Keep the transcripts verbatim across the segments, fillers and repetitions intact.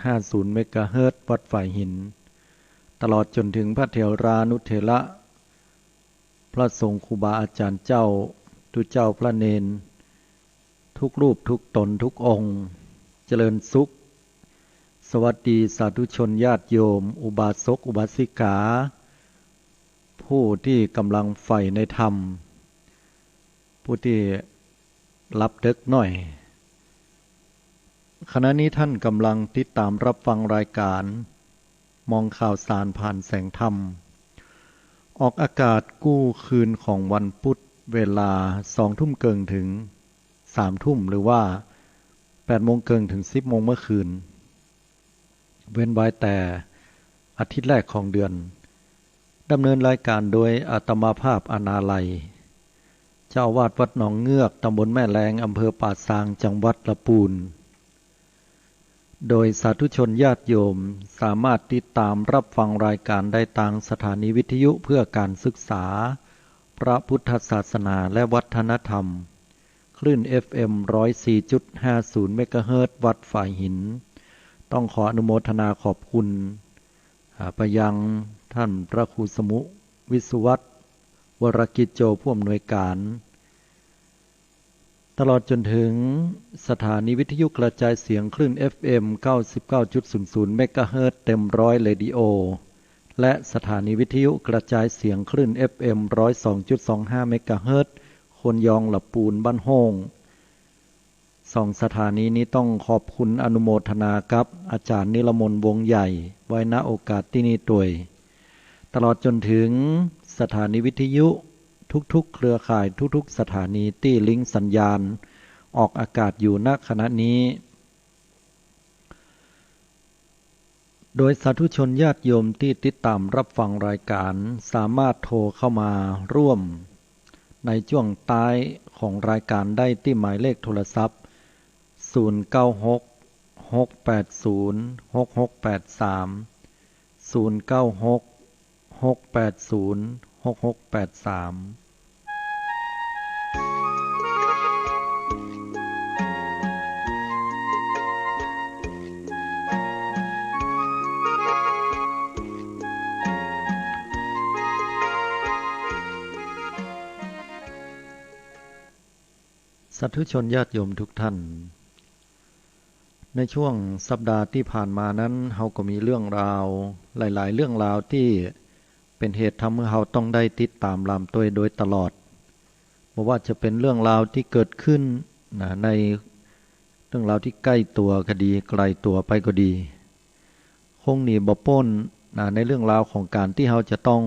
ห้าศูนย์เมกะเฮิรตซ์ วัดฝายหิน ตลอดจ๋นเถิงพระเถรานุเถระ พระสงฆ์ครูบาอาจ๋ารย์เจ้า ตุ๊เจ้าพระเณร ทุกรูปทุกต๋นทุกองค์ เจริญสุข สวัสดีสาธุชนญาติโยม อุบาสกอุบาสิกา ผู้ตี้ก่ำลังใฝ่ในธรรม ผู้ตี้หลับเดิ็กหน้อย ขณะนี้ท่านก่ำลังติดต๋ามฮับฟังรายก๋าน มองข่าวสารผ่านแสงธรรม ออกอากาศกู้คืนของวันพุธ เวลาสองทุ่มเกิ่งเถิงสามทุ่ม หรือว่าแปดโมงเกิ่งเถิงสิบโมงเมื่อคืน เว้นไว้แต่อาทิตย์แรกของเดือน ดำเนินรายก๋านโดยอาตมาภาพ อนาลัย เจ้าอาวาสวัดหนองเงือก ตำบลแม่แลง อำเภอป่าซาง จังหวัดละปูน โดยสาธุชนญาติโยมสามารถติดต๋ามฮับฟังรายก๋านได้ตางสถานีวิทยุเพื่อก๋านศึกษาพระพุทธศาสนาและวัฒนธรรม คลื่น เอฟเอ็ม ร้อยสี่จุดห้าศูนย์เมกะเฮิรตซ์ วัดฝายหิน ต้องขออนุโมทนาขอบคุณ อ่า ไปยังท่านพระครูสมุ วิศวัตร วรกิจโจ ผู้อำนวยก๋าน ตลอดจ๋นเถิงสถานีวิทยุกระจายเสียงคลื่น เอฟเอ็ม เก้าสิบเก้าจุดศูนย์ศูนย์เมกะเฮิรตซ์ เต็มร้อยเรดิโอ และสถานีวิทยุกระจายเสียงคลื่น เอฟเอ็ม ร้อยสองจุดสองห้าเมกะเฮิรตซ์ คนยองละปูนบ้านโฮ่ง สองสถานีนี้ต้องขอบคุณอนุโมทนากับอาจ๋ารย์นิรมนต์ วงศ์ใหญ่ ไว้ ณ โอกาสตี้นี้ตวย ตลอดจ๋นเถิงสถานีวิทยุทุกๆเครือข่าย ทุกๆสถานีตี้ลิงก์สัญญาณออกอากาศอยู่ ณ ขณะนี้ โดยสาธุชนญาติโยมตี้ติดต๋ามฮับฟังรายก๋าน สามารถโทรเข้ามาร่วมในจ้วงต๊ายของรายก๋านได้ตี้หมายเลขโทรศัพท์ ศูนย์เก้าหก หกแปดศูนย์ หกหกแปดสาม ศูนย์เก้าหก หกแปดศูนย์ หกหกแปดสาม สาธุชนญาติโยมทุกท่าน ในช่วงสัปดาห์ตี้ผ่านมานั้น เฮาก็มีเรื่องราวหลายๆเรื่องราวตี้เป๋นเหตุทำหื้อเฮาต้องได้ติดต๋ามลามตวยโดยตลอด บ่ว่าจะเป๋นเรื่องราวตี้เกิดขึ้น นะ ในเรื่องราวตี้ใก้ตั๋วก็ดี ไกลตั๋วไปก็ดี คงหนีบ่ป๊น นะ ในเรื่องราวของก๋านตี้เฮาจะต้อง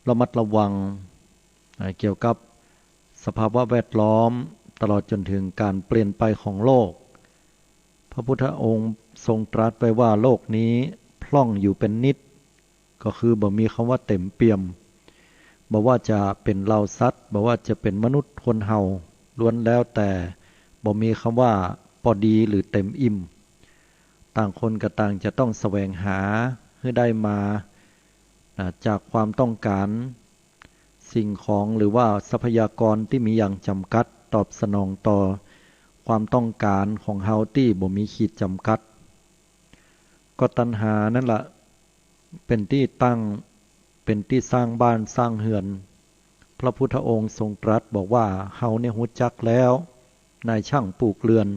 ระมัดระวัง นะ เกี่ยวกับสภาวะแวดล้อม ตลอดจ๋นเถิงก๋านเปลี่ยนไปของโลก พระพุทธองค์ทรงตรัสไว้ว่า โลกนี้พร่องอยู่เป๋นนิด ก็คือบ่มีกำว่าเต็มเปี่ยม บ่ว่าจะเป๋นเหล่าสัตว์ บ่ว่าจะเป๋นมนุษย์คนเฮา ล้วนแล้วแต่บ่มีกำว่าปอดีหรือเต็มอิ่ม ต่างคนก็ต่างจะต้องแสวงหาหื้อได้มา นะ จากความต้องก๋าน สิ่งของหรือว่าทรัพยากรตี้มีอย่างจ๋ำกัด ตอบสนองต่อความต้องก๋านของเฮาตี้บ่มีขีดจ๋ำกัด ก็ตัณหานั้นละเป๋นตี้ตั้ง เป๋นตี้สร้างบ้านสร้างเฮือน พระพุทธองค์ทรงตรัสบอกว่า เฮาเนี่ยฮู้จักแล้ว นายช่างปลูกเรือน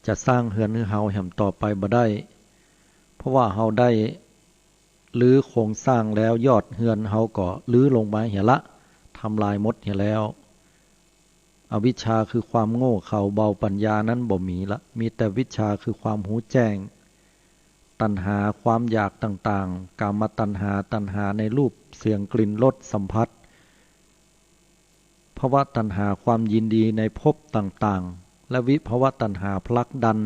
จะสร้างเฮือนหื้อเฮาแหมต่อไปบ่ได้ เพราะว่าเฮาได้ รื้อโครงสร้างแล้ว ยอดเฮือนเฮาก็รื้อลงมาเหียละ ทำลายหมดเหียแล้ว อวิชชาคือความโง่เขลาเบาปัญญานั้นบ่มีละ มีแต่วิชชาคือความฮู้แจ้ง ตัณหาความอยากต่างๆ กามตัณหา ตัณหาในรูป เสียง กลิ่น รส สัมผัส ภวตัณหาความยินดีในภพต่างๆ และวิภวตัณหาผลักดัน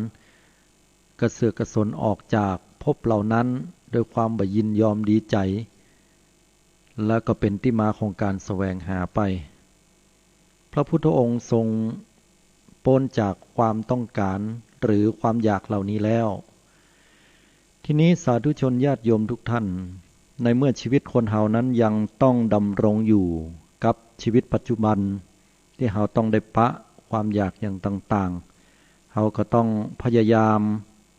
กระเสือกกระสนออกจากภพเหล่านั้นด้วยความบ่ยินยอมดีใจ๋ และก็เป๋นตี้มาของก๋านแสวงหาไป พระพุทธองค์ทรงป๊นจากความต้องก๋านหรือความอยากเหล่านี้แล้ว ทีนี้สาธุชนญาติโยมทุกท่าน ในเมื่อชีวิตคนเฮานั้นยังต้องดำรงอยู่กับชีวิตปัจจุบัน ตี้เฮาต้องได้ปะความอยากอย่างต่างๆ เฮาก็ต้องพยายาม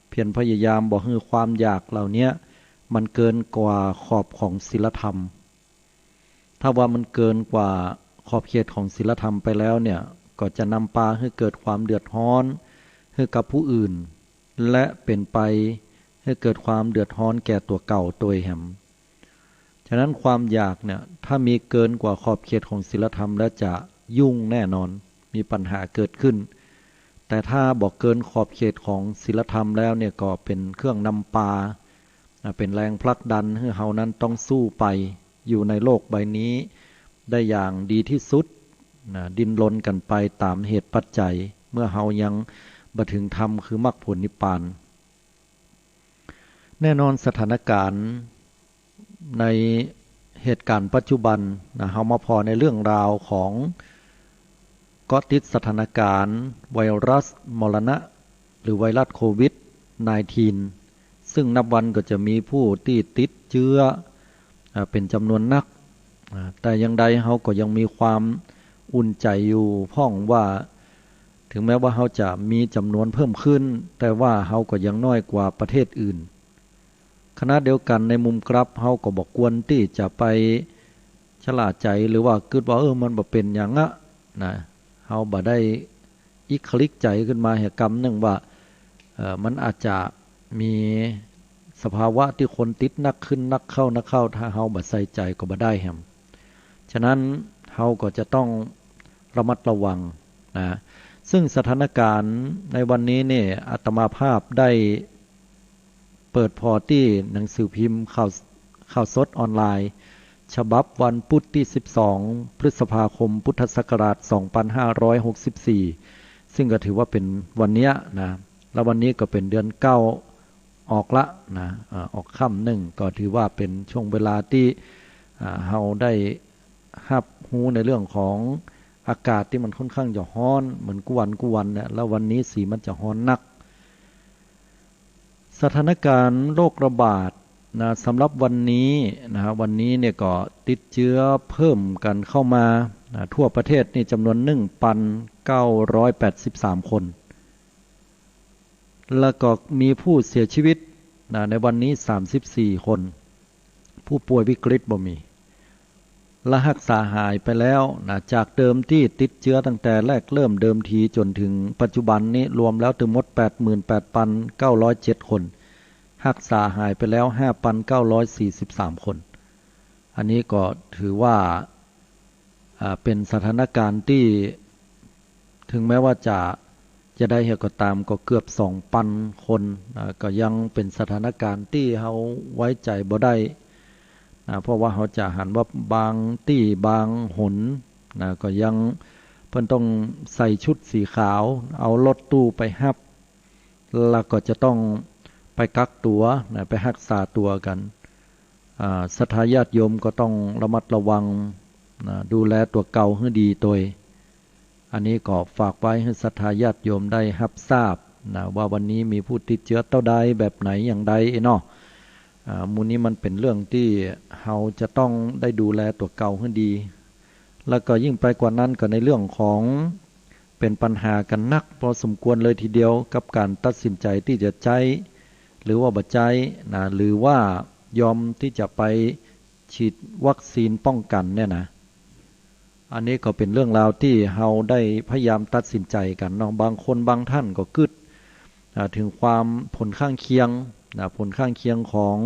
เผ จนพยายามบ่หื้อความอยากเหล่าเนี้ยมันเกินกว่าขอบของศีลธรรม ถ้าว่ามันเกินกว่าขอบเขตของศีลธรรมไปแล้วเนี่ย ก็จะนำปาหื้อเกิดความเดือดฮ้อนหื้อกับผู้อื่น และเป๋นไปหื้อเกิดความเดือดฮ้อนแก่ตั๋วเก่าตวยแหม ฉะนั้นความอยากเนี่ย ถ้ามีเกินกว่าขอบเขตของศีลธรรมแล้วจะยุ่งแน่นอน มีปัญหาเกิดขึ้น แต่ถ้าบ่เกินขอบเขตของศีลธรรมแล้วเนี่ย ก็เป๋นเครื่องนำปา อ่า เป๋นแรงผลักดันหื้อเฮานั้นต้องสู้ไปอยู่ในโลกใบนี้ได้อย่างดีที่สุดนะ ดิ้นรนกั๋นไปต๋ามเหตุปัจจัย เมื่อเฮายังบ่ถึงธรรมคือมรรคผลนิพพาน แน่นอนสถานการณ์ในเหตุการณ์ปัจจุบันนะ เฮามาผ่อในเรื่องราวของเกาะติดสถานการณ์ไวรัสมรณะ หรือไวรัสโควิดไนน์ทีน ซึ่งนับวันก็จะมีผู้ตี้ติดเจื้อ อ่า เป๋นจ๋ำนวนนัก อ่า แต่อย่างใดเฮาก็ยังมีความอุ่นใจ๋อยู่พ่องว่า ถึงแม้ว่าเฮาจะมีจ๋ำนวนเพิ่มขึ้น แต่ว่าเฮาก็ยังน้อยกว่าประเทศอื่น ขณะเดียวกั๋นในมุมกลับ เฮาก็บ่ควรตี้จะไปชะล่าใจ๋ หรือว่ากึ๊ดว่า เออ มันบ่เป๋นหยังอะนะ เฮาบ่ได้อิกขลิกใจ๋ขึ้นมาแหมกำนึ่งว่า เอ่อ มันอาจจะมีสภาวะตี้คนติดนักขึ้นนักเข้านักเข้า ถ้าเฮาบ่ใส่ใจ๋ก็บ่ได้แหม ฉะนั้นเฮาก็จะต้องระมัดระวังนะ ซึ่งสถานการณ์ในวันนี้เนี่ย อาตมาภาพได้เปิดผ่อตี้หนังสือพิมพ์ข่าว ข่าวสดออนไลน์ ฉบับวันพุธตี้สิบสอง พฤษภาคม พุทธศักราช สองพันห้าร้อยหกสิบสี่ ซึ่งก็ถือว่าเป๋นวันเนี้ยนะ แล้ววันนี้ก็เป๋นเดือนเก้าออกละนะ อ่า ออกค่ำนึ่ง ก็ถือว่าเป๋นช่วงเวลาตี้ อ่า เฮาได้ฮับฮู้ในเรื่องของอากาศตี้มันค่อนข้างจะฮ้อนเหมือนกู้วันกู้วันเนี่ย แล้ววันนี้สีมันจะฮ้อนนัก สถานการณ์โรคระบาดนะ สำหรับวันนี้นะ วันนี้เนี่ยก็ติดเจื้อเพิ่มกั๋นเข้ามานะ ทั่วประเทศนี่จ๋ำนวน หนึ่งพันเก้าร้อยแปดสิบสาม คน แล้วก็มีผู้เสียชีวิตนะ ในวันนี้ สามสิบสี่ คน ผู้ป่วยวิกฤตบ่มี และฮักษาหายไปแล้วนะ จากเดิมตี้ติดเจื้อตั้งแต่แรกเริ่มเดิมทีจ๋นถึงปัจจุบันนี้ รวมแล้วตึงหมด แปดหมื่นแปดพันเก้าร้อยเจ็ด คน ฮักษาหายไปแล้ว ห้าพันเก้าร้อยสี่สิบสาม คน อันนี้ก็ถือว่า อ่า เป๋นสถานการณ์ตี้ ถึงแม้ว่าจะ จะได้เฮาก็ต๋าม ก็เกือบ สองพัน คนนะ ก็ยังเป๋นสถานการณ์ตี้เฮาไว้ใจ๋บ่ได้นะ เพราะว่าเฮาจะหันว่าบางตี้บางหนนะ ก็ยังเปิ้นต้องใส่ชุดสีขาว เอารถตู้ไปฮับ แล้วก็จะต้องไปกักตั๋วนะ ไปฮักษาตั๋วกั๋น อ่า ศรัทธาญาติโยมก็ต้องระมัดระวังนะ ดูแลตั๋วเก่าหื้อดีตวย อันนี้ก็ฝากไว้หื้อศรัทธาญาติโยมได้ฮับทราบนะ ว่าวันนี้มีผู้ติดเจื้อเต้าใดแบบไหนอย่างใดเนาะ อ่า หมู่นี้มันเป๋นเรื่องตี้เฮาจะต้องได้ดูแลตั๋วเก่าหื้อดี แล้วก็ยิ่งไปกว่านั้นก็ในเรื่องของ เป๋นปัญหากั๋นนักพอสมควรเลยทีเดียวกับก๋านตัดสินใจ๋ตี้จะใจ๊ หรือว่าบ่ใจ๊นะ หรือว่ายอมตี้จะไปฉีดวัคซีนป้องกั๋นเนี่ยนะ อันนี้ก็เป๋นเรื่องราวตี้เฮาได้พยายามตัดสินใจ๋กั๋นเนาะ บางคนบางท่านก็กึ๊ด อ่า ถึงความผลข้างเคียงนะ ผลข้างเคียงของ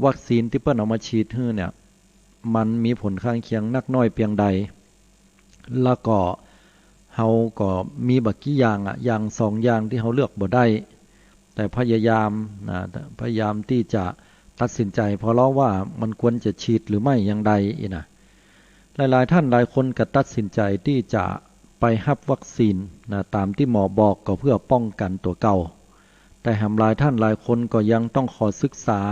วัคซีนตี้เปิ้นเอามาฉีดหื้อเนี่ย มันมีผลข้างเคียงนักน้อยเปียงใด แล้วก็เฮาก็มีบ่กี่อย่างอะ อย่างสองอย่างตี้เฮาเลือกบ่ได้ แต่พยายามนะ พยายามตี้จะตัดสินใจ๋ เพราะว่ามันควรจะฉีดหรือไม่อย่างใดอี้นะ หลายๆ ท่านหลายคนก็ตัดสินใจ๋ตี้จะไปฮับวัคซีนนะ ต๋ามตี้หมอบอกก็เพื่อป้องกั๋นตั๋วเก่า แต่แหมหลายท่านหลายคนก็ยังต้องขอศึกษา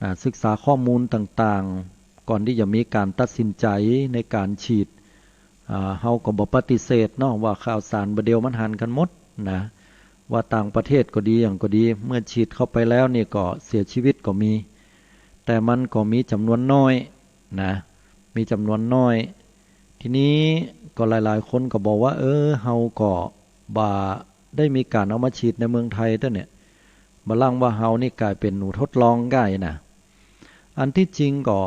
นะ ศึกษาข้อมูลต่างๆ ก่อนตี้จะมีก๋านตัดสินใจ๋ในก๋านฉีด อ่า เฮาก็บ่ปฏิเสธเนาะ ว่าข่าวสารบ่าเดี่ยวมันหันกั๋นหมดนะ ว่าต่างประเทศก็ดีหยังก็ดี เมื่อฉีดเข้าไปแล้วนี่ก็เสียชีวิตก็มี แต่มันก็มีจ๋ำนวนน้อยนะ มีจ๋ำนวนน้อย ทีนี้ก็หลายๆ คนก็บอกว่า เออ เฮาก็บ่ได้มีก๋านเอามาฉีดในเมืองไทยเตื้อเนี่ย บ่ลังว่าเฮานี่ก๋ายเป๋นหนูทดลองก้านะ อันตี้จริงก็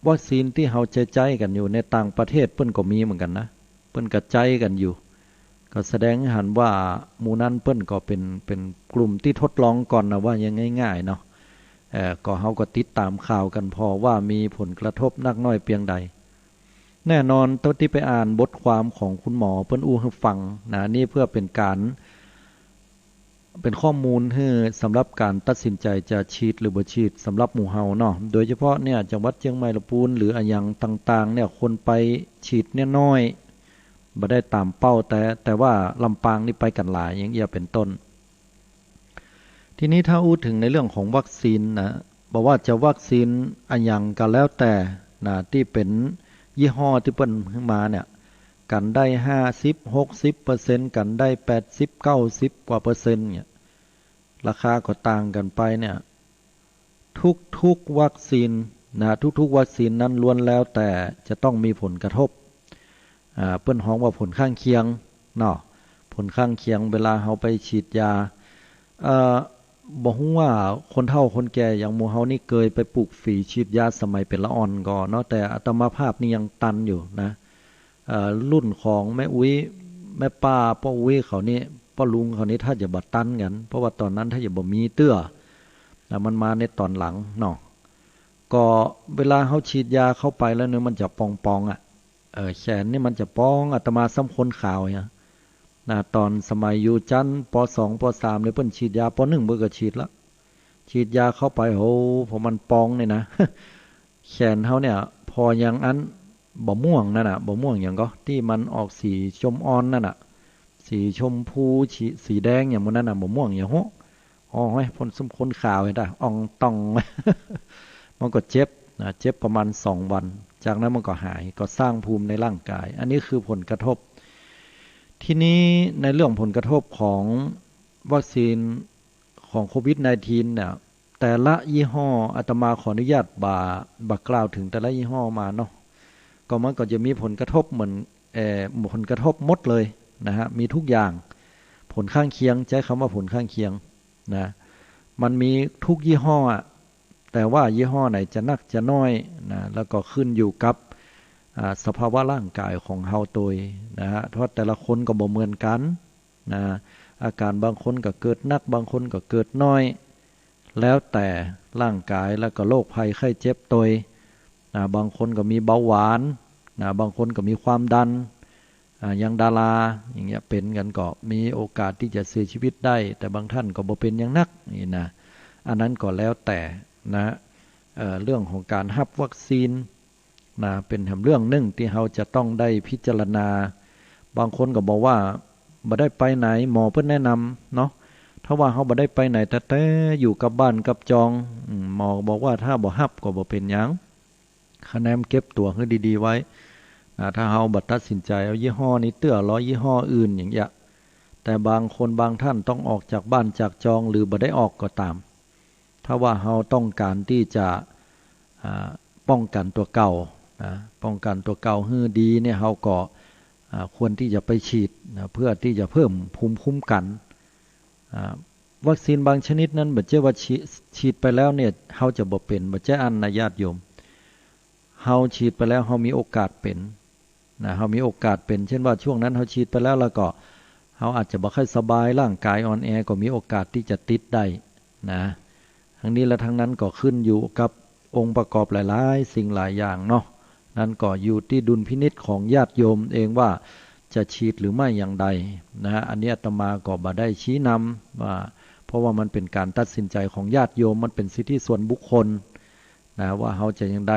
วัคซีนตี้เฮาใจ๊ๆ กั๋นอยู่ในต่างประเทศเปิ้นก็มีเหมือนกั๋นนะ เปิ้นก็ใจ๊กั๋นอยู่ ก็แสดงหันว่าหมู่นั้นเปิ้นก็เป๋น เป๋นกลุ่มตี้ทดลองก่อนนะ ว่าอย่างง่ายๆ เนาะ เอ่อ ก็เฮาก็ติดต๋ามข่าวกั๋นผ่อว่ามีผลกระทบนักน้อยเปียงใด แน่นอน ต๋อนตี้ไปอ่านบทความของคุณหมอเปิ้นอู้หื้อฟังนะ นี่เพื่อเป๋นก๋าน เป๋นข้อมูลหื้อสำหรับก๋านตัดสินใจ๋จะฉีดหรือบ่ฉีดสำหรับหมู่เฮาเนาะ โดยเฉพาะเนี่ยจังหวัดเจียงใหม่ละปูนหรืออะหยังต่างๆ เนี่ยคนไปฉีดเนี่ยน้อย บ่ได้ต๋ามเป้า แต่ แต่ว่าลำปางนี่ไปกั๋นหลายอย่างเอี้ยเป๋นต้น ทีนี้ถ้าอู้เถิงในเรื่องของวัคซีนนะ บ่ว่าจะวัคซีนอะหยังก็แล้วแต่นะ ตี้เป๋นยี่ห้อตี้เปิ้นหื้อมาเนี่ย กั๋นได้ห้าสิบ หกสิบเปอร์เซ็นต์ กั๋นได้แปดสิบ เก้าสิบกว่าเปอร์เซ็นต์เนี่ย ราคาก็ต่างกั๋นไปเนี่ย ทุกๆ วัคซีนนะ ทุกๆ วัคซีนนั้นล้วนแล้วแต่จะต้องมีผลกระทบ อ่า เปิ้นฮ้องว่าผลข้างเคียงเนาะ ผลข้างเคียงเวลาเฮาไปฉีดยา เอ่อ บ่ฮู้ว่าคนเฒ่าคนแก่อย่างหมู่เฮานี่เกยไปปลูกฝีฉีดยาสมัยเป๋นละอ่อนก่อเนาะ แต่อาตมาภาพนี่ยังตันอยู่นะ เอ่อ รุ่นของแม่อุ๊ย แม่ป้า ป้ออุ๊ยเขานี่ ป้อลุงเขานี่ถ้าจะบ่ตันกั๋น เพราะว่าต๋อนนั้นถ้าจะบ่มีเตื้อนะ มันมาในต๋อนหลังเนาะ ก็เวลาเฮาฉีดยาเข้าไปแล้วเนี่ยมันจะปองๆ อะ เออ แขนนี่มันจะปอง อาตมาซ้ำคนขาวเนี่ยนะ ต๋อนสมัยอยู่จั้น ป.สอง ป.สาม เนี่ยเปิ้นฉีดยา ป.หนึ่ง เปิ้นก็ฉีดละ ฉีดยาเข้าไป โห พอมันปองเนี่ยนะ แขนเฮาเนี่ย พอยังอัน บ่ม่วงนั่นน่ะ บ่ม่วงหยังก็ ตี้มันออกสีชมอ่อนนั่นน่ะ สีชมพู สี สีแดงอย่างหมู่นั้นน่ะ บ่ม่วงหยังโห อ๋อ เฮ้ย เปิ้นซ้ำคนขาวเห็นตะ อ่องต่อง มันก็เจ็บนะ เจ็บประมาณสองวัน จากนั้นมันก็หาย ก็สร้างภูมิในร่างกาย อันนี้คือผลกระทบ ทีนี้ในเรื่องผลกระทบของวัคซีนของโควิดสิบเก้า เนี่ย แต่ละยี่ห้อ อาตมาขออนุญาตบ่ บ่กล่าวเถิงแต่ละยี่ห้อมาเนาะ ก็มันก็จะมีผลกระทบเหมือน เอ่อ ผลกระทบหมดเลยนะฮะ มีทุกอย่าง ผลข้างเคียง ใจ๊กำว่าผลข้างเคียงนะ มันมีทุกยี่ห้ออะ แต่ว่ายี่ห้อไหนจะนักจะน้อยนะ แล้วก็ขึ้นอยู่กับ อ่า สภาวะร่างกายของเฮาโตยนะฮะ เพราะแต่ละคนก็บ่เหมือนกั๋นนะ อาก๋านบางคนก็เกิดนัก บางคนก็เกิดน้อย แล้วแต่ร่างกาย แล้วก็โรคภัยไข้เจ็บโตยนะ บางคนก็มีเบาหวานนะ บางคนก็มีความดัน อ่า อย่างดาราอย่างเงี้ย เป๋นกั๋นก็มีโอกาสตี้จะเสียชีวิตได้ แต่บางท่านก็บ่เป๋นหยังนักนี่นะ อันนั้นก็แล้วแต่นะ เอ่อ เรื่องของก๋านฮับวัคซีนนะ เป๋นแหมเรื่องนึ่งตี้เฮาจะต้องได้พิจารณา บางคนก็บอกว่าบ่ได้ไปไหน หมอเปิ้นแนะนำเนาะ ถ้าว่าเฮาบ่ได้ไปไหนแต๊ๆ อยู่กับบ้านกับจอง อืม หมอบอกว่าถ้าบ่ฮับก็บ่เป๋นหยัง คะแนนเก็บตั๋วหื้อดีๆ ไว้นะ ถ้าเฮาบ่ตัดสินใจ๋เอายี่ห้อนี้เตื้อ รอยี่ห้ออื่นอย่างเงี้ย แต่บางคนบางท่านต้องออกจากบ้านจากจอง หรือบ่ได้ออกก็ต๋าม ถ้าว่าเฮาต้องก๋านตี้จะ อ่า ป้องกั๋นตั๋วเก่านะ ป้องกั๋นตั๋วเก่าหื้อดีเนี่ย เฮาก็ อ่า ควรตี้จะไปฉีดนะ เพื่อตี้จะเพิ่มภูมิคุ้มกั๋น อ่า วัคซีนบางชนิดนั้น บ่ใจ้ว่าฉีด ฉีดไปแล้วเนี่ย เฮาจะบ่เป๋น บ่ใจ้อั้นนะญาติโยม เฮาฉีดไปแล้ว เฮามีโอกาสเป๋นนะ เฮามีโอกาสเป๋น เช่นว่าช่วงนั้นเฮาฉีดไปแล้ว แล้วก็เฮาอาจจะบ่ค่อยสบาย ร่างกายอ่อนแอ ก็มีโอกาสตี้จะติดได้นะ ทั้งนี้และทั้งนั้นก็ขึ้นอยู่กับองค์ประกอบหลายๆ สิ่งหลายอย่างเนาะ นั้นก็อยู่ตี้ดุลพินิจของญาติโยมเองว่าจะฉีดหรือไม่อย่างใดนะฮะ อันนี้อาตมาก็บ่ได้ชี้นำว่า เพราะว่ามันเป๋นก๋านตัดสินใจ๋ของญาติโยม มันเป๋นสิทธิส่วนบุคคลนะ ว่าเฮาจะอย่างใด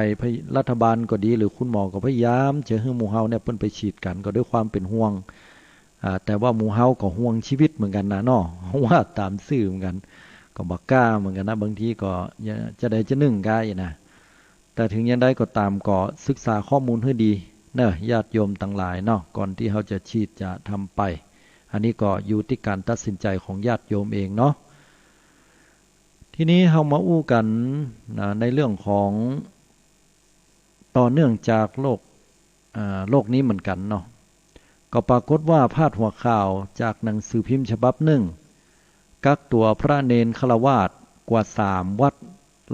รัฐบาลก็ดี หรือคุณหมอก็พยายามจะหื้อหมู่เฮาเนี่ยเปิ้นไปฉีดกั๋น ก็ด้วยความเป๋นห่วง อ่า แต่ว่าหมู่เฮาก็ห่วงชีวิตเหมือนกั๋นนะเนาะ ว่าต๋ามซื่อเหมือนกั๋น ก็บ่กล้าเหมือนกั๋นนะ บางทีก็จะใดจะนึ่งก้าอี้นะ แต่เถิงอย่างใดก็ต๋าม ก็ศึกษาข้อมูลหื้อดีเนาะ ญาติโยมตังหลายเนาะ ก่อนตี้เฮาจะฉีดจะทำไป อันนี้ก็อยู่ตี้ก๋านตัดสินใจ๋ของญาติโยมเองเนาะ ทีนี้เฮามาอู้กั๋นนะ ในเรื่องของ ต่อเนื่องจากโรค อ่า โรคนี้เหมือนกั๋นเนาะ ก็ปรากฏว่าพาดหัวข่าวจากหนังสือพิมพ์ฉบับนึ่ง กักตั๋วพระเณรฆราวาสกว่าสามวัด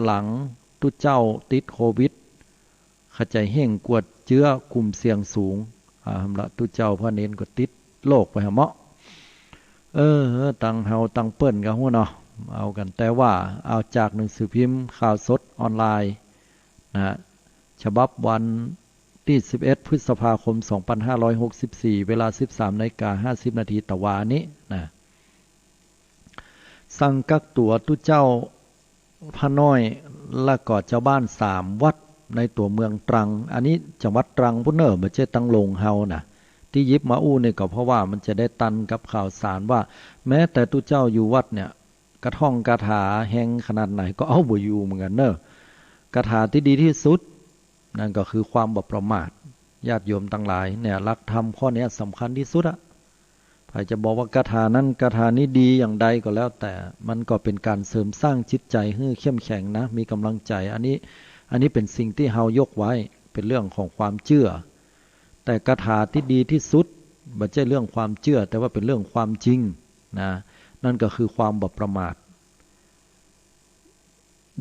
หลังตุ๊เจ้าติดโควิด ขะใจ๋เฮ่งกวดเจื๊อกุ่มเสี่ยงสูง อ่า ละตุ๊เจ้าพระเณรก็ติดโรคไปหาเมาะ เออ ตังเฮาตังเปิ้นก็ฮู้เนาะ เอากั๋นแต่ว่า เอาจากหนังสือพิมพ์ข่าวสดออนไลน์นะ ฉบับวันตี้สิบเอ็ดพฤษภาคมสองปันห้าร้อยหกสิบสี่ เวลาสิบสามนาฬิกาห้าสิบนาทีตะวานี้นะ สั่งกักตั๋วตุ๊เจ้าพระน้อย และก็จาวบ้านสามวัดในตั๋วเมืองตรัง อันนี้จังหวัดตรังปู้นเน่อ บ่ใจ้ตังหลงเฮานะ ตี้หยิบมาอู้นี่ก็เพราะว่ามันจะได้ตันกับข่าวสารว่า แม้แต่ตุ๊เจ้าอยู่วัดเนี่ย กระท่องคาถาแฮงขนาดไหนก็เอาบ่อยู่เหมือนกั๋นเน่อ คาถาตี้ดีตี้สุด นั่นก็คือความบ่ประมาท ญาติโยมตังหลาย เนี่ย หลักธรรมข้อเนี้ยสำคัญตี้สุดอะ ใผจะบอกว่าคาถานั้นคาถานี้ดีอย่างใดก็แล้วแต่ มันก็เป๋นก๋านเสริมสร้างจิตใจ๋หื้อเข้มแข็งนะ มีก๋ำลังใจ๋ อันนี้ อันนี้เป๋นสิ่งตี้เฮายกไว้ เป๋นเรื่องของความเจื้อ แต่คาถาตี้ดีตี้สุด บ่ใจ้เรื่องความเจื้อ แต่ว่าเป๋นเรื่องความจริงนะ นั่นก็คือความบ่ประมาท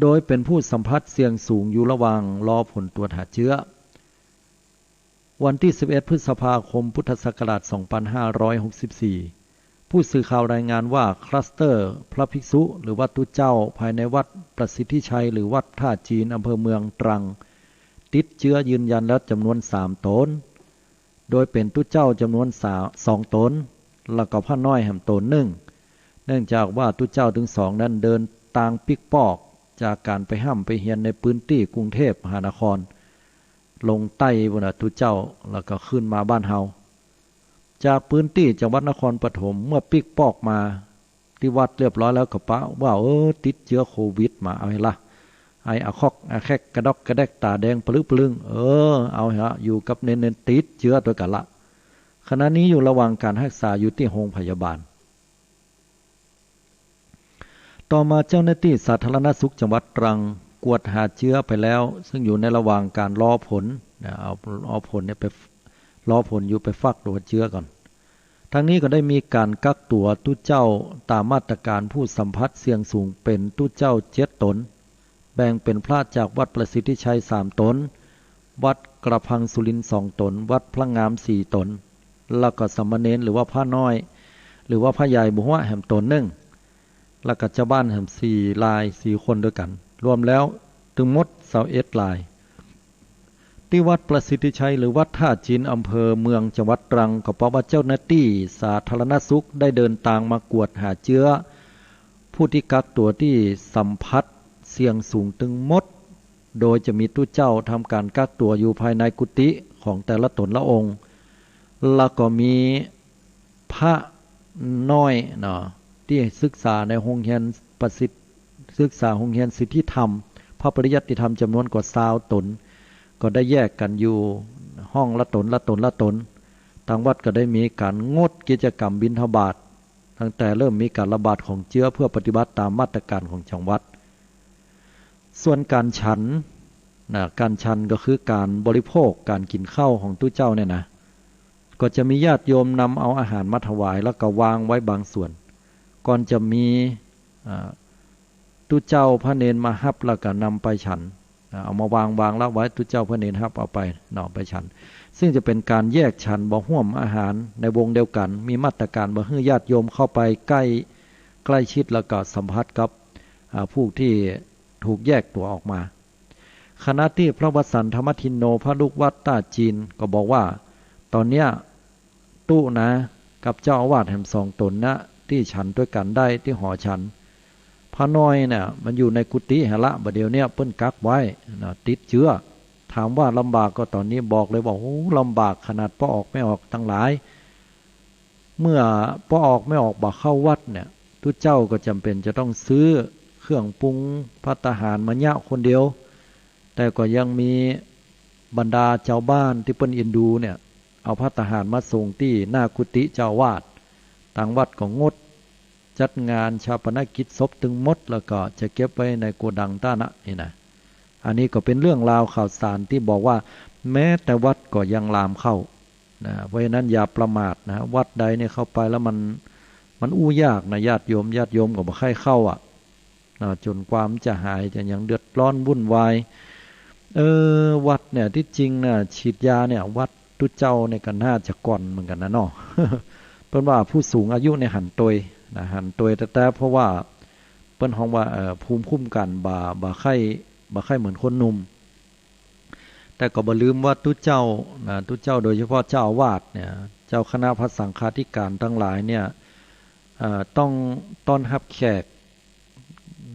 โดยเป๋นผู้สัมผัสเสี่ยงสูงอยู่ระหว่างรอผลตรวจหาเจื๊อ วันตี้สิบเอ็ดพฤษภาคมพุทธศักราชสองปันห้าร้อยหกสิบสี่ ผู้สื่อข่าวรายงานว่าคลัสเตอร์พระภิกษุหรือว่าตุ๊เจ้าภายในวัดประสิทธิชัยหรือวัดท่าจีนอำเภอเมืองตรัง ติดเจื๊อยืนยันแล้วจ๋ำนวนสามต๋น โดยเป๋นตุ๊เจ้าจ๋ำนวนสา สองต๋น แล้วก็พระน้อยแหมต๋นนึ่ง เนื่องจากว่าตุ๊เจ้าตึงสองนั้นเดินตางปิ๊กปอกจากก๋านไปฮ่ำไปเฮียนในปื้นตี้กรุงเทพมหานคร ลงใต้ปู้นน่ะตุ๊เจ้า แล้วก็ขึ้นมาบ้านเฮา จากปื้นตี้จังหวัดนครปฐม เมื่อปิ๊กปอกมาตี้วัดเรียบร้อยแล้วก็ปะว่า เออ ติดเจื๊อโควิดมา เอาไห้ละ ไออะคอกอะแคกกระดอกกระแดกต๋าแดงปะลึปะลึง เออ เอาไห้ละ อยู่กับเณรๆ ติดเจื๊อตวยกั๋นละ ขณะนี้อยู่ระหว่างก๋านฮักษาอยู่ตี้โฮงพยาบาล ต่อมาเจ้าหน้าตี้สาธารณสุขจังหวัดตรังกวดหาเจื๊อไปแล้ว ซึ่งอยู่ในระหว่างก๋านรอผลนะ เอา เอาผลเนี่ยไป รอผลอยู่ไปฟักตั๋วเจื๊อก่อน ทั้งนี้ก็ได้มีก๋านกักตั๋วตุ๊เจ้าต๋ามมาตรก๋านผู้สัมผัสเสี่ยงสูงเป๋นตุ๊เจ้าเจ็ดต๋น แบ่งเป๋นพระจากวัดประสิทธิชัยสามต๋น วัดกระพังสุรินทร์สองต๋น วัดพระงามสี่ต๋น แล้วก็สามเณรหรือว่าพระน้อย หรือว่าพระใหญ่บ่ฮู้แหมต๋นนึ่ง แล้วก็จาวบ้านแหมสี่ราย สี่คนตวยกั๋น รวมแล้วตึงหมดซาวเอ็ดราย ตี้วัดประสิทธิชัยหรือวัดท่าจีนอำเภอเมืองจังหวัดตรัง ก็ปะว่าเจ้าหน้าตี้สาธารณสุขได้เดินตางมากวดหาเจื๊อ ผู้ตี้กักตั๋วตี้สัมผัสเสี่ยงสูงตึงหมด โดยจะมีตุ๊เจ้าทำก๋านกักตั๋วอยู่ภายในกุฏิของแต่ละต๋นละองค์ แล้วก็มีพระน้อยเนาะ ตี้ศึกษาในโฮงเฮียนประสิทธิ ศึกษาโฮงเฮียนสิทธิธรรม พระปริยัติธรรมจ๋ำนวนกว่าซาวต๋น ก็ได้แยกกั๋นอยู่ห้องละต๋นละต๋นละต๋น ตางวัดก็ได้มีก๋านงดกิจกรรมบิณฑบาต ตั้งแต่เริ่มมีก๋านระบาดของเจื๊อ เพื่อปฏิบัติต๋ามมาตรก๋านของจังหวัด ส่วนก๋านฉันนะ ก๋านฉันก็คือก๋านบริโภค ก๋านกิ๋นข้าวของตุ๊เจ้าเนี่ยนะ ก็จะมีญาติโยมนำเอาอาหารมาถวาย แล้วก็วางไว้บางส่วน ก่อนจะมี อ่า ตุ๊เจ้าพระเณรมาฮับแล้วก็นำไปฉัน อ่า เอามาวาง วางละไว้ ตุ๊เจ้าพระเณรฮับเอาไปเนาะ ไปฉัน ซึ่งจะเป๋นก๋านแยกฉันบ่ฮ่วมอาหารในวงเดียวกั๋น มีมาตรก๋านบ่หื้อญาติโยมเข้าไปใก้ ใกล้ชิดแล้วก็สัมผัสกับ อ่า ผู้ตี้ถูกแยกตั๋วออกมา ขณะตี้พระวสันต์ธรรมทินโน พระลูกวัดต้าจีนก็บอกว่า ต๋อนเนี้ย ตุ๊นะ กับเจ้าอาวาสแหมสองต๋นนะ ตี้ฉันตวยกั๋นได้ตี้หอฉัน พระน้อยเนี่ยมันอยู่ในกุฏิหั้นละ บ่าเดี่ยวเนี้ยเปิ้นกักไว้นะ ติดเจื๊อ ถามว่าลำบากก่อต๋อนนี้ บอกเลยว่า โอ้ ลำบากขนาดป้อออกแม่ออกตังหลาย เมื่อป้อออกแม่ออกบ่เข้าวัดเนี่ย ตุ๊เจ้าก็จ๋ำเป๋นจะต้องซื้อเครื่องปรุงภัตตาหารมาเยียะคนเดียว แต่ก็ยังมีบรรดาจาวบ้านตี้เปิ้นเอ็นดูเนี่ย เอาภัตตาหารมาส่งตี้หน้ากุฏิเจ้าอาวาส ตางวัดก็งดจัดงานฌาปนกิจศพตึงหมด แล้วก็จะเก็บไว้ในโกดังต้านะนี่นะ อันนี้ก็เป๋นเรื่องราวข่าวสารตี้บอกว่า แม้แต่วัดก็ยังลามเข้า นะ เพราะฉะนั้นอย่าประมาทนะ วัดใดเนี่ยเข้าไปแล้วมัน มันอู้ยากนะญาติโยม ญาติโยมก็บ่ใค่เข้าอะ นะ จ๋นกว่ามันจะหาย จะยังเดือดร้อนวุ่นวาย เออ วัดเนี่ย ตี้จริงน่ะ ฉีดยาเนี่ย วัดตุ๊เจ้าเนี่ยก็น่าจะก่อนเหมือนกั๋นนะเนาะ เปิ้นว่าผู้สูงอายุเนี่ยหันตวยนะ หันตวยแต๊ๆ เพราะว่าเปิ้นฮ้องว่า เอ่อ ภูมิคุ้มกั๋นบ่ บ่ใค่ บ่ใค่เหมือนคนหนุ่ม แต่ก็บ่ลืมว่าตุ๊เจ้านะ ตุ๊เจ้าโดยเฉพาะเจ้าอาวาสเนี่ย เจ้าคณะพระสังฆาธิการตังหลายเนี่ย เอ่อ ต้องต้อนฮับแขก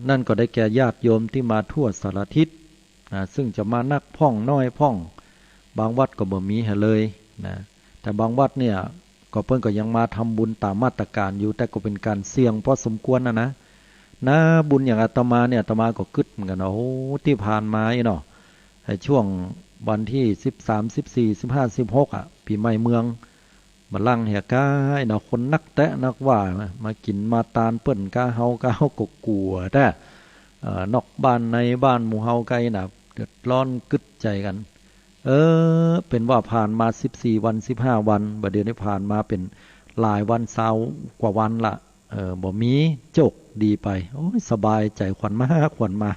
นั่นก็ได้แก่ญาติโยมตี้มาทั่วสารทิศนะ ซึ่งจะมานักพ่องน้อยพ่อง บางวัดก็บ่มีหาเลยนะ แต่บางวัดเนี่ย ก็เปิ้นก็ยังมาทำบุญต๋ามมาตรก๋านอยู่ แต่ก็เป๋นก๋านเสี่ยงพอสมควรนะนะ นะ บุญอย่างอาตมาเนี่ย อาตมาก็กึ๊ดเหมือนกั๋นนะ โอ้ ตี้ผ่านมาอี้เนาะ ไอ้ช่วงวันตี้สิบสาม สิบสี่ สิบห้า สิบหก อะ ปี๋ใหม่เมือง บ่าลั่งเหียก้าอี้เนาะ คนนักแต๊นักว่านะ มากิ๋นมาตานเปิ้นก้า เฮาก้า เฮาก็กั๋วแต๊ เอ่อ นอกบ้านในบ้านหมู่เฮาก้าอี้นะ เดือดร้อนกึ๊ดใจ๋กั๋น เออ เป๋นว่าผ่านมาสิบสี่วัน สิบห้าวัน บ่าเดี่ยวนี้ผ่านมาเป๋นหลายวัน ซาวกว่าวันละ เออ บ่มี โจคดีไป โอ้ย สบายใจ๋ ขวัญมา ขวัญมา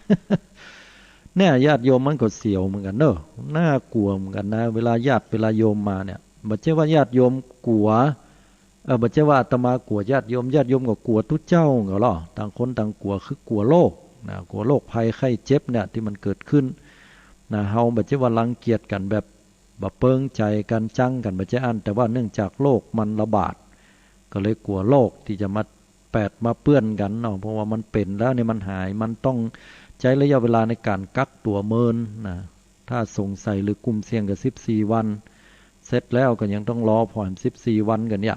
เนี่ย ญาติโยมมันก็เสียวเหมือนกั๋นเนาะ น่ากั๋วเหมือนกั๋นนะ เวลาญาติเวลาโยมมาเนี่ย บ่ใจ้ว่าญาติโยมกั๋ว เออ บ่ใจ้ว่าอาตมากั๋วญาติโยม ญาติโยมก็กั๋วตุ๊เจ้าก็ลอ ต่างคนต่างกั๋ว คือกั๋วโรคนะ กั๋วโรคภัยไข้เจ็บเนี่ยตี้มันเกิดขึ้นนะ เฮาบ่ใจ้ว่ารังเกียจกั๋นแบบบ่เปิงใจ๋กั๋น จั้งกั๋น บ่ใจ้อั้น แต่ว่าเนื่องจากโรคมันระบาด ก็เลยกั๋วโรคตี้จะมาแปดมาเปื้อนกั๋นเนาะ เพราะว่ามันเป๋นแล้วเนี่ยมันหาย มันต้องใจ๊ระยะเวลาในก๋านกักตั๋วเมินนะ ถ้าสงสัยหรือกลุ่มเสี่ยงก็สิบสี่วัน เสร็จแล้วก็ยังต้องรอผ่อนสิบสี่วันกั๋นเนี่ย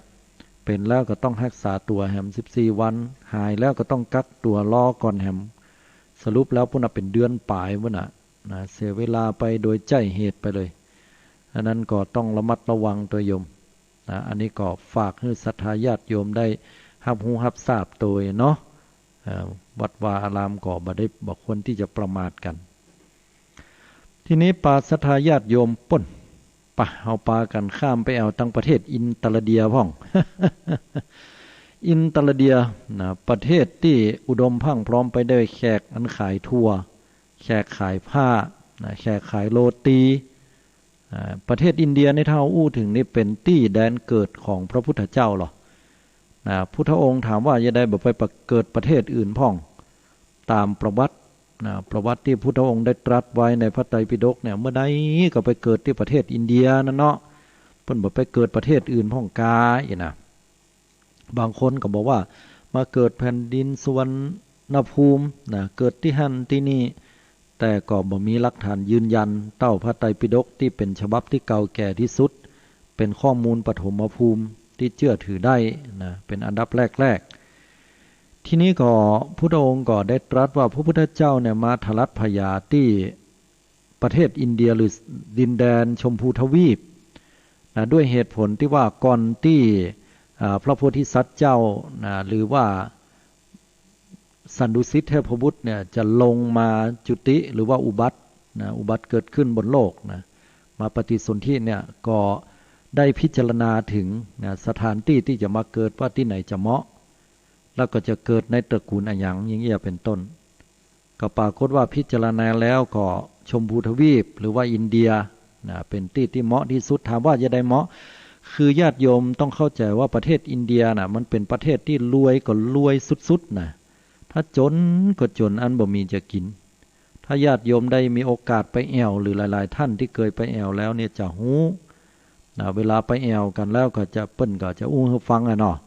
เป๋นแล้วก็ต้องฮักษาตั๋วแหมสิบสี่วัน หายแล้วก็ต้องกักตั๋วรอก่อนแหม สรุปแล้วปุ้นน่ะเป๋นเดือนป๋ายปุ้นน่ะนะ เสียเวลาไปโดยใจ้เหตุไปเลย อันนั้นก็ต้องระมัดระวังตวยโยมนะ อันนี้ก็ฝากหื้อศรัทธาญาติโยมได้ฮับฮู้ฮับทราบตวยเนาะ เอ่อ วัดวาอารามก็บ่ได้ บ่ควรตี้จะประมาทกั๋น ทีนี้ปาศรัทธาญาติโยมปู๊น ปะ เฮาปากั๋นข้ามไปแอ่วตังประเทศอินเดียพ่อง อินเดียนะ ประเทศตี้อุดมพรั่งพร้อมไปด้วยแขกอันขายถั่ว แขกขายผ้านะ แขกขายโรตี อ่า ประเทศอินเดียนี่ถ้าเฮาอู้เถิงนี่เป๋นตี้แดนเกิดของพระพุทธเจ้าลอ นะ พุทธองค์ถามว่าจะใดบ่ไปเกิดประเทศอื่นพ่อง ต๋ามประวัตินะ ประวัติตี้พุทธองค์ได้ตรัสไว้ในพระไตรปิฎกเนี่ย เมื่อใดก็ไปเกิดตี้ประเทศอินเดียนั่นเนาะ เปิ้นบ่ไปเกิดประเทศอื่นพ่องกาอี้นะ บางคนก็บอกว่ามาเกิดแผ่นดินสุวรรณภูมินะ เกิดตี้หั้นตี้นี่ แต่ก็บ่มีหลักฐานยืนยันเต้าพระไตรปิฎกตี้เป๋นฉบับตี้เก่าแก่ตี้สุด เป๋นข้อมูลปฐมภูมิตี้เจื้อถือได้นะ เป๋นอันดับแรกๆ ทีนี้ก็พุทธองค์ก็ได้ตรัสว่าพระพุทธเจ้าเนี่ยมาถลัดผยาตี้ประเทศอินเดียหรือดินแดนชมพูทวีปนะ ด้วยเหตุผลตี้ว่าก่อนตี้ อ่า พระโพธิสัตว์เจ้านะ หรือว่า สันดุสิตเทพบุตรเนี่ยจะลงมาจุติหรือว่าอุบัตินะ อุบัติเกิดขึ้นบนโลกนะ มาปฏิสนธิเนี่ย ก็ได้พิจารณาเถิงนะ สถานตี้ตี้จะมาเกิดว่าตี้ไหนจะเหมาะ แล้วก็จะเกิดในตระกูลอะหยัง อย่างเงี้ยเป๋นต้น ก็ปรากฏว่าพิจารณาแล้วก็ชมพูทวีปหรือว่าอินเดียนะ เป๋นตี้ตี้เหมาะตี้สุด ถามว่าจะใดเหมาะ คือญาติโยมต้องเข้าใจ๋ว่าประเทศอินเดียน่ะ มันเป๋นประเทศตี้รวยก็รวยสุดๆ นะ ถ้าจ๋นก็จ๋นอันบ่มีจะกิ๋น ถ้าญาติโยมได้มีโอกาสไปแอ่ว หรือหลายๆ ท่านตี้เกยไปแอ่วแล้วเนี่ยจะฮู้นะ เวลาไปแอ่วกั๋นแล้วก็จะ เปิ้นก็จะอู้หื้อฟังอะเนาะ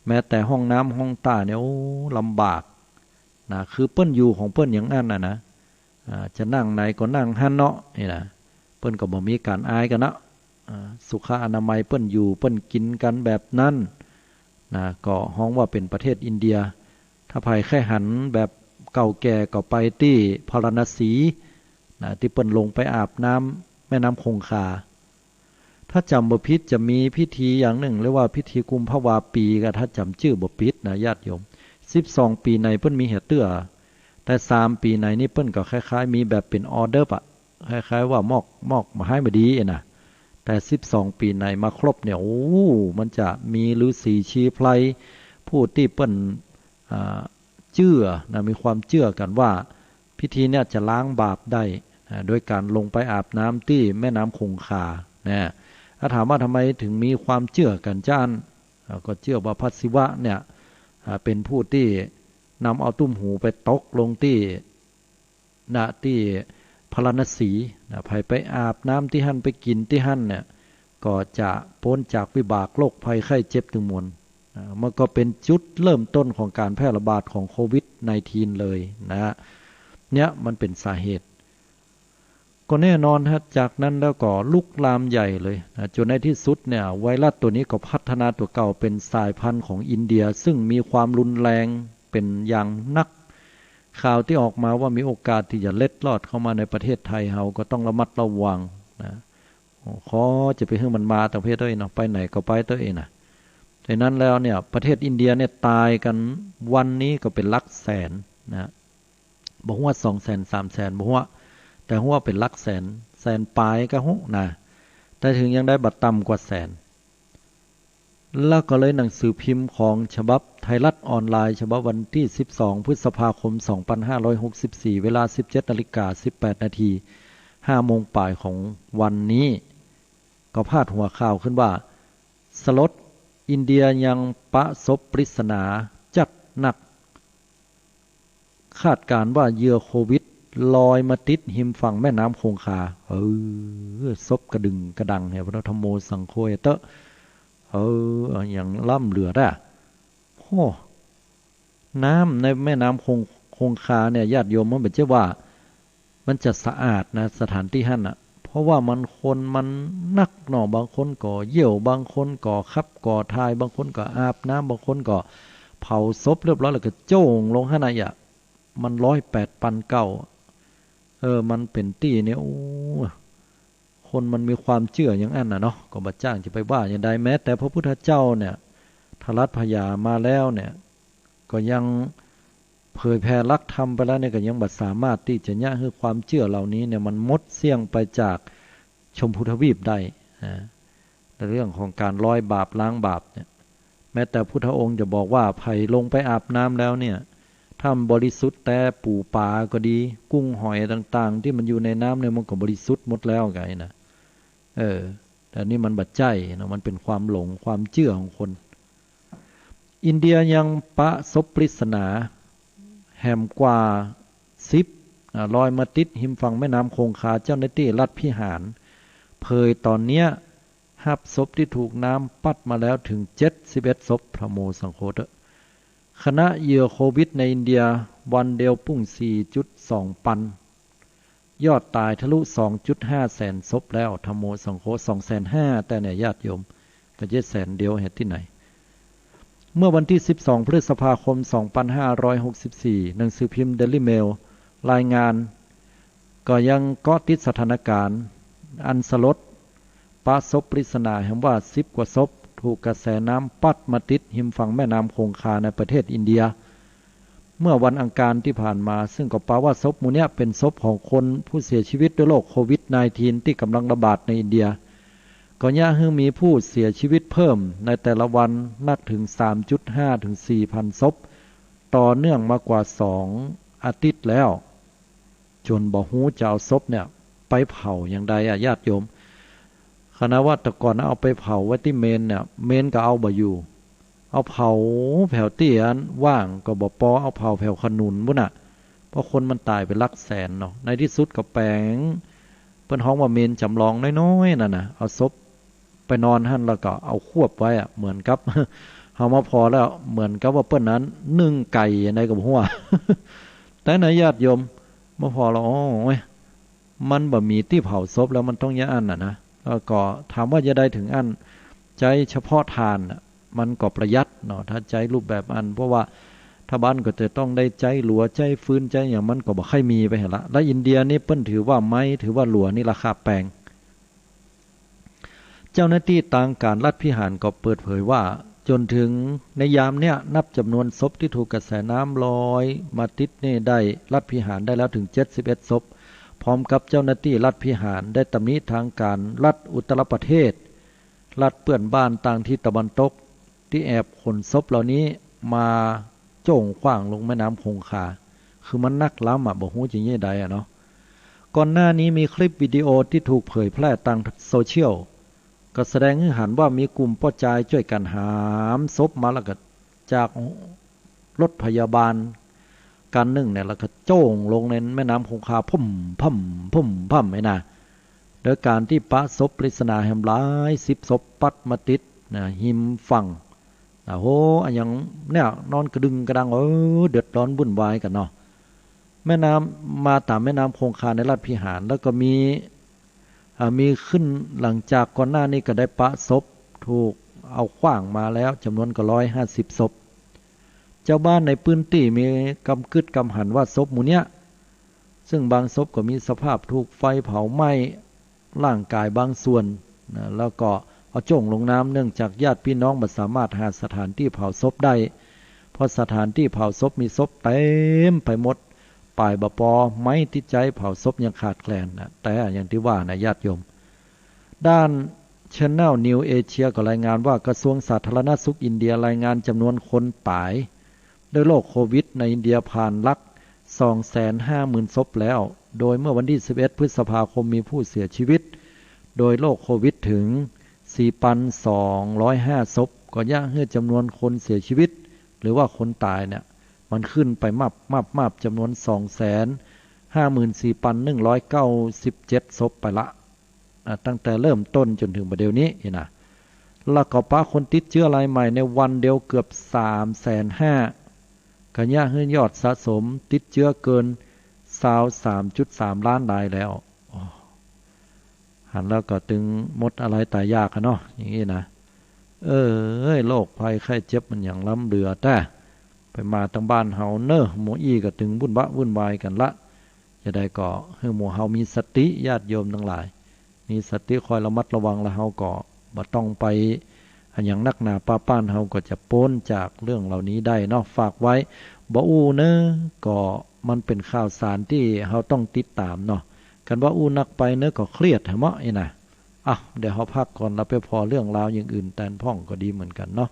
แม้แต่ห้องน้ำห้องต้าเนี่ย โอ้ ลำบากนะ คือเปิ้นอยู่ของเปิ้นอย่างอั้นน่ะนะ อ่า จะนั่งไหนก็นั่งหั้นเนาะ นี่นะ เปิ้นก็บ่มีก๋านอายกั๋นเนาะ อ่า สุขอนามัยเปิ้นอยู่เปิ้นกิ๋นกั๋นแบบนั้นนะ ก็ฮ้องว่าเป๋นประเทศอินเดีย ถ้าใผใค่หันแบบเก่าแก่ก็ไปตี้พาราณสีนะ ตี้เปิ้นลงไปอาบน้ำแม่น้ำคงคา ถ้าจ๋ำบ่ผิดจะมีพิธีอย่างนึ่ง เรียกว่าพิธีกุมภาวาปี ก็ถ้าจ๋ำจื้อบ่ผิดนะญาติโยม สิบสองปี๋ในเปิ้นมีเหียเตื้อ แต่สามปี๋ในนี่เปิ้นก็คล้ายๆ มีแบบเป๋นออเดิร์ฟอะ คล้ายๆ ว่ามอก มอกบ่ฮ้ายบ่ดีอะนะ แต่สิบสองปี๋ในมาครบเนี่ย โอ้ มันจะมีฤๅษีชีไพร ผู้ตี้เปิ้น อ่า เจื้อนะ มีความเจื้อกั๋นว่าพิธีเนี่ยจะล้างบาปได้นะ โดยก๋านลงไปอาบน้ำตี้แม่น้ำคงคานะ ถ้าถามว่าทำไมถึงมีความเจื้อกั๋นจ้าอั้น อ่า ก็เจื้อว่าพระศิวะเนี่ย อ่า เป๋นผู้ตี้นำเอาตุ้มหูไปตกลงตี้ ณ ตี้พาราณสีนะ ใผไปอาบน้ำตี้หั้น ไปกิ๋นตี้หั้นเนี่ย ก็จะป๊นจากวิบากโรคภัยไข้เจ็บตึงมวลนะ มันก็เป๋นจุดเริ่มต้นของก๋านแพร่ระบาดของโควิดไนน์ทีนเลยนะ เนี่ยมันเป๋นสาเหตุ ก็แน่นอนฮะ จากนั้นแล้วก็ลุกลามใหญ่เลยนะ จ๋นในตี้สุดเนี่ย ไวรัสตั๋วนี้ก็พัฒนาตั๋วเก่าเป๋นสายพันธุ์ของอินเดีย ซึ่งมีความรุนแรงเป๋นอย่างนัก ข่าวตี้ออกมาว่ามีโอกาสตี้จะเล็ดลอดเข้ามาในประเทศไทยเฮาก็ต้องระมัดระวังนะ ขอจะไปหื้อมันมาตางประเทศเต๊อะเนาะ ไปไหนก็ไปเต๊อะนะ ฉะนั้นแล้วเนี่ย ประเทศอินเดียเนี่ยต๋ายกั๋นวันนี้ก็เป๋นหลักแสนนะ บ่ฮู้ว่าสองแสน สามแสน บ่ฮู้ว่า แต่ฮู้ว่าเป๋นหลักแสน แสนป๋ายก็ฮู้นะ แต่เถิงอย่างใดบ่ต่ำกว่าแสน แล้วก็เลยหนังสือพิมพ์ของฉบับไทยรัฐออนไลน์ ฉบับวันตี้สิบสอง พฤษภาคม สองพันห้าร้อยหกสิบสี่ เวลาสิบเจ็ดนาฬิกาสิบแปดนาที ห้าโมงป๋ายของวันนี้ ก็พาดหัวข่าวขึ้นว่า สลด อินเดียยังปะศพปริศนาจัดหนัก คาดการณ์ว่าเหยื่อโควิดลอยมาติดฮิมฝั่งแม่น้ำคงคา เออ ศพกระดึงกระดังแหม พุทโธธัมโมสังโฆเต๊อะ เออ อย่างล้ำเหลืออะ โอ้ น้ำในแม่น้ำคง คงคาเนี่ย ญาติโยม มันบ่ใจ้ว่ามันจะสะอาดนะ สถานตี้หั้นน่ะ เพราะว่ามันคนมันนักเนาะ บางคนก็เยี่ยว บางคนก็ขับก็ถ่าย บางคนก็อาบน้ำ บางคนก็เผาศพเรียบร้อยแล้วก็โจ้งลงหั้นน่ะ อะ มันร้อยแปดปันเก้า เออ มันเป๋นตี้เนี่ย โอ้ คนมันมีความเจื้ออย่างอั้นน่ะเนาะ ก็บ่จ้างจะไปว่าอย่างใด แม้แต่พระพุทธเจ้าเนี่ย ทรัตพยามาแล้วเนี่ย ก็ยังเผยแผ่หลักธรรมไปแล้วเนี่ย ก็ยังบ่สามารถตี้จะเยียะหื้อความเจื้อเหล่านี้เนี่ย มันหมดเสี้ยงไปจากชมพูทวีปได้นะ ในเรื่องของการลอยบาปล้างบาปเนี่ย แม้แต่พุทธองค์จะบอกว่า ใผลงไปอาบน้ำแล้วเนี่ย ถ้ามันบริสุทธิ์แต๊ ปู๋ป๋าก็ดี กุ้งหอยต่างๆ ตี้มันอยู่ในน้ำเนี่ย มันก็บริสุทธิ์หมดแล้วไงนะ เออ แต่นี่มันบ่ใจ้เนาะ มันเป๋นความหลง ความเจื้อของคน อินเดียยังปะศพปริศนาแหมกว่าสิบ อ่า ลอยมาติดฮิมฝั่งแม่น้ำคงคา เจ้าหน้าตี้รัฐพิหารเผยต๋อนเนี้ย ฮับศพตี้ถูกน้ำปั๊ดมาแล้วเถิงเจ็ดสิบเอ็ดศพ พระโมสังโฆเต๊อะ คณะเหยื่อโควิดในอินเดียวันเดียวปุ้งสี่จุดสองปัน ยอดต๋ายทะลุสองจุดห้าแสนศพแล้ว ธัมโมสังโฆ สองแสนห้า แต่เนี่ยญาติโยม บ่ใจ้แสนเดียวแหะตี้ไหน เมื่อวันตี้สิบสอง พฤษภาคม สองพันห้าร้อยหกสิบสี่ หนังสือพิมพ์เดลี่เมลรายงาน ก็ยังเกาะติดสถานการณ์อันสลด ปะศพปริศนาแหมว่าสิบกว่าศพ ถูกกระแสน้ำปั๊ดมาติดฮิมฝั่งแม่น้ำคงคาในประเทศอินเดีย เมื่อวันอังคารตี้ผ่านมา ซึ่งก็ปะว่าศพหมู่เนี้ยเป๋นศพของคนผู้เสียชีวิตด้วยโรคโควิดสิบเก้า ตี้ก่ำลังระบาดในอินเดีย ก็เยียะหื้อมีผู้เสียชีวิตเพิ่มในแต่ละวันนักเถิง สามจุดห้า ถึง สี่พันศพ ต่อเนื่องมากว่าสองอาทิตย์แล้ว จ๋นบ่ฮู้จะเอาศพเนี่ยไปเผาอย่างใดอะญาติโยม ขนาดว่าแต่ก่อนนะเอาไปเผาไว้ตี้เมนเนี่ย เมนก็เอาบ่อยู่ เอาเผาแผวตี้อันว่างก็บ่ปอ เอาเผาแผวขนุนปู้นน่ะ เพราะคนมันต๋ายเป๋นหลักแสนเนาะ ในตี้สุดก็แป๋ง เปิ้นฮ้องว่าเมนจ๋ำลองน้อยๆ นั่นน่ะ เอาศพไปนอนหั้นแล้วก็เอาควบไว้อะ เหมือนกับ เฮามาผ่อแล้วเหมือนกับว่าเปิ้นนั้นนึ่งไก่ในกับหัว แต่นะญาติโยม มาผ่อแล้ว โอ้ย มันบ่มีตี้เผาศพแล้ว มันต้องอย่างอั้นน่ะนะ แล้วก็ถามว่าจะใดเถิงอั้น ใจ๊เฉพาะถ่านน่ะ มันก็ประหยัดเนาะ ถ้าใจ๊รูปแบบอั้น เพราะว่าถ้าบ้านก็จะต้องได้ใจ๊หลัว ใจ๊ฟืน ใจ๊หยัง มันก็บ่ค่อยมีไปหั้นละ และอินเดียนี่เปิ้นถือว่าไม้ ถือว่าหลัวนี่ราคาแปง เจ้าหน้าตี้ตางก๋านรัฐพิหารก็เปิดเผยว่า จ๋นเถิงในยามเนี้ย นับจ๋ำนวนศพตี้ถูกกระแสน้ำลอยมาติดนี่ได้ รัฐพิหารได้แล้วเถิงเจ็ดสิบเอ็ดศพ พร้อมกับเจ้าหน้าตี้รัฐพิหารได้ตำหนิตางก๋านรัฐอุตตรประเทศ รัฐเปื้อนบ้านตางทิศตะวันตก ตี้แอบขนศพเหล่านี้ มาโจ้งขว้างลงแม่น้ำคงคา คือมันหนักล้ำอะ บ่ฮู้จะเยียะใดอะเนาะ ก่อนหน้านี้มีคลิปวิดีโอตี้ถูกเผยแพร่ตางโซเชียล ก็แสดงหื้อหันว่ามีกลุ่มป้อจายจ้วยกั๋นหามศพมา แล้วก็จากรถพยาบาลคันนึ่งเนี่ย แล้วก็โจ้งลงในแม่น้ำคงคา พุ่มพ่ำ พุ่มพ่ำ ไอ้น่ะ โดยก๋านตี้ปะศพปริศนาแหมหลายสิบศพปัดมาติดนะ ฮิมฝั่ง โอ้โห อะหยังเนี่ย นอนกระดึงกระดัง เออ เดือดร้อนวุ่นวายกั๋นเนาะ แม่น้ำ มาต๋ามแม่น้ำคงคาในราชพิหาร แล้วก็มี อ่า มีขึ้นหลังจากก่อนหน้านี้ก็ได้ปะศพถูกเอาขว้างมาแล้วจ๋ำนวนก็ร้อยห้าสิบศพ จาวบ้านในปื้นตี้มีกำกึ๊ดกำหันว่าศพหมู่เนี้ย ซึ่งบางศพก็มีสภาพถูกไฟเผาไหม้ ร่างก๋ายบางส่วนนะ แล้วก็เอาโจ้งลงน้ำ เนื่องจากญาติปี้น้องบ่สามารถหาสถานตี้เผาศพได้ เพราะสถานตี้เผาศพมีศพเต็มไปหมด ป่ายบ่ปอ ไม้ตี้ใจ๊เผาศพยังขาดแคลนนะ แต่อย่างตี้ว่านะญาติโยม ด้าน Channel News Asia ก็รายงานว่ากระทรวงสาธารณสุขอินเดียรายงานจ๋ำนวนคนต๋าย ด้วยโรคโควิดในอินเดียผ่านหลัก สองแสนห้าหมื่นศพแล้ว โดยเมื่อวันตี้สิบเอ็ดพฤษภาคมมีผู้เสียชีวิตโดยโรคโควิดถึง สี่พันสองร้อยห้าศพ ก็เยียะหื้อจ๋ำนวนคนเสียชีวิต หรือว่าคนต๋ายเนี่ย มันขึ้นไปมับ มับ มับ จ๋ำนวน สองแสนห้าหมื่นสี่พันหนึ่งร้อยเก้าสิบเจ็ดศพไปละ อ่า ตั้งแต่เริ่มต้นจ๋นถึงบ่าเดี่ยวนี้นี่นะ แล้วก็ปะคนติดเจื้อรายใหม่ในวันเดียวเกือบ สามแสนห้า ก็เยียะหื้อยอดสะสมติดเจื้อเกิน ซาวสามจุดสามล้านรายแล้ว โอ้ หันแล้วก็ตึงหมดอาลัยต๋ายยากอะเนาะ อย่างนี้นะ เอ้ย โรคภัยไข้เจ็บมันหยังล้ำเหลือแต๊ ไปมาตางบ้านเฮาเน่อ หมู่อี้ก็ตึงวุ่นวะวุ่นวายกั๋นละ จะใดก็หื้อหมู่เฮามีสติ ญาติโยมตังหลาย มีสติคอยระมัดระวัง แล้วเฮาก็บ่ต้องไปอะหยังนักหนา ป้าป้านเฮาก็จะป๊นจากเรื่องเหล่านี้ได้เนาะ ฝากไว้ บ่อู้เน่อ ก็มันเป๋นข่าวสารตี้เฮาต้องติดต๋ามเนาะ คันว่าอู้นักไปเน่อก็เครียดหะเมาะนี่นะ อ่ะ เดี๋ยวเฮาพักก่อน แล้วไปผ่อเรื่องราวอย่างอื่นแตนพ่องก็ดีเหมือนกั๋นเนาะ